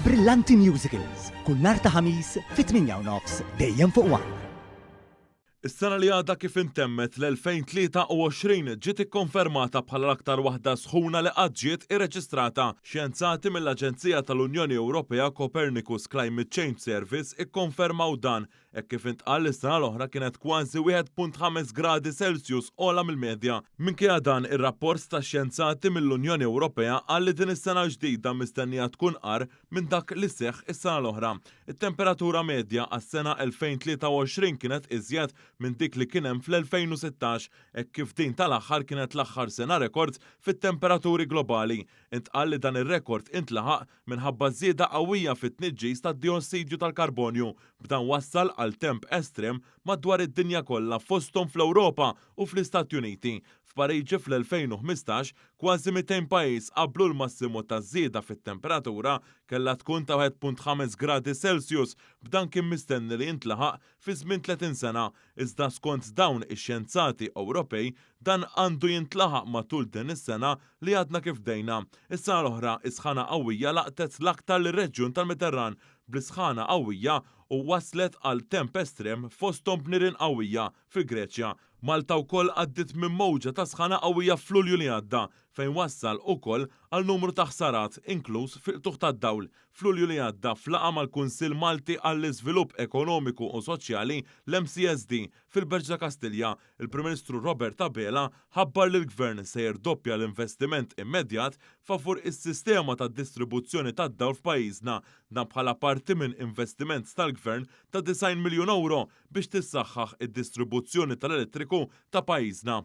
Brillanti Musicals, kull nhar ta' Ħamis fit-8 u nofs dejjem fuq One. Is-sena li għadha kif intemmet l-2023 ġiet ikkonfermata bħala l-aktar waħda sħuna li qatt ġiet irreġistrata. Xjenzati mill-Aġenzija tal-Unjoni Ewropea Copernicus Climate Change Service ikkonfermaw dan hekk kif intqal li s-sena l-oħra kienet kważi 1.5 gradi Celsius ogħla mill-medja. Minkejja dan, ir-rapport tax-xjenzati mill-Unjoni Ewropea qal li din is-sena l-ġdida mistennija tkun agħar minn dak li seħħ is-sena l-oħra. It-temperatura medja għas-sena 2023 kienet iżjed minn dik li kien hemm fl-2016, hekk kif din tal-aħħar kienet l-aħħar sena rekord fit-temperaturi globali. Intqal li dan ir-rekord intlaħaq minħabba żieda qawwija fit-tniġġis tad-dijossidju tal-karbonju, b'dan wassal għal temp estrem madwar id-dinja kollha fosthom fl-Ewropa u fl-Istati Uniti. F'Pariġi fl-2015, kważi 200 pajjiż qablu l-massimu ta' żieda fit-temperatura kellha tkun ta' 1.5 gradi Celsius, b'dan kien mistenni li jintlaħaq fi żmien 30 sena, iżda skont dawn ix-xjenzati Ewropej dan għandu jintlaħaq matul din is-sena li għadna kif bdejna. Is-sena l-oħra, is-sħana qawwija laqtet l-aktar lir-reġjun tal-Mediterran bl-isħana qawwija u wasslet għal temp estrem fosthom b'nirien qawwija fil-Greċja. Malta wkoll għaddiet minn mowġa ta' sħana qawwija f'Lulju li għadda fejn wassal ukoll għal numru ta' ħsarat inkluż fil-qtugħ tad-dawl. F'Lulju li għadda f'laqgħa mal-Kunsill Malti għall-Iżvilupp Ekonomiku u Soċjali, l-MCSD, fil-Berġ ta' Kastilja, il-Prim Ministru Robert Abela ħabbar li l-Gvern se jirdoppja l-investiment immedjat favur is-sistema ta' distribuzzjoni tad-dawl f'pajjiżna, dan bħala parti minn investiment tal-Gvern ta' 90 miljun ewro biex tissaħħaħ id-distribuzzjoni tal-elettriku ta' pajjiżna.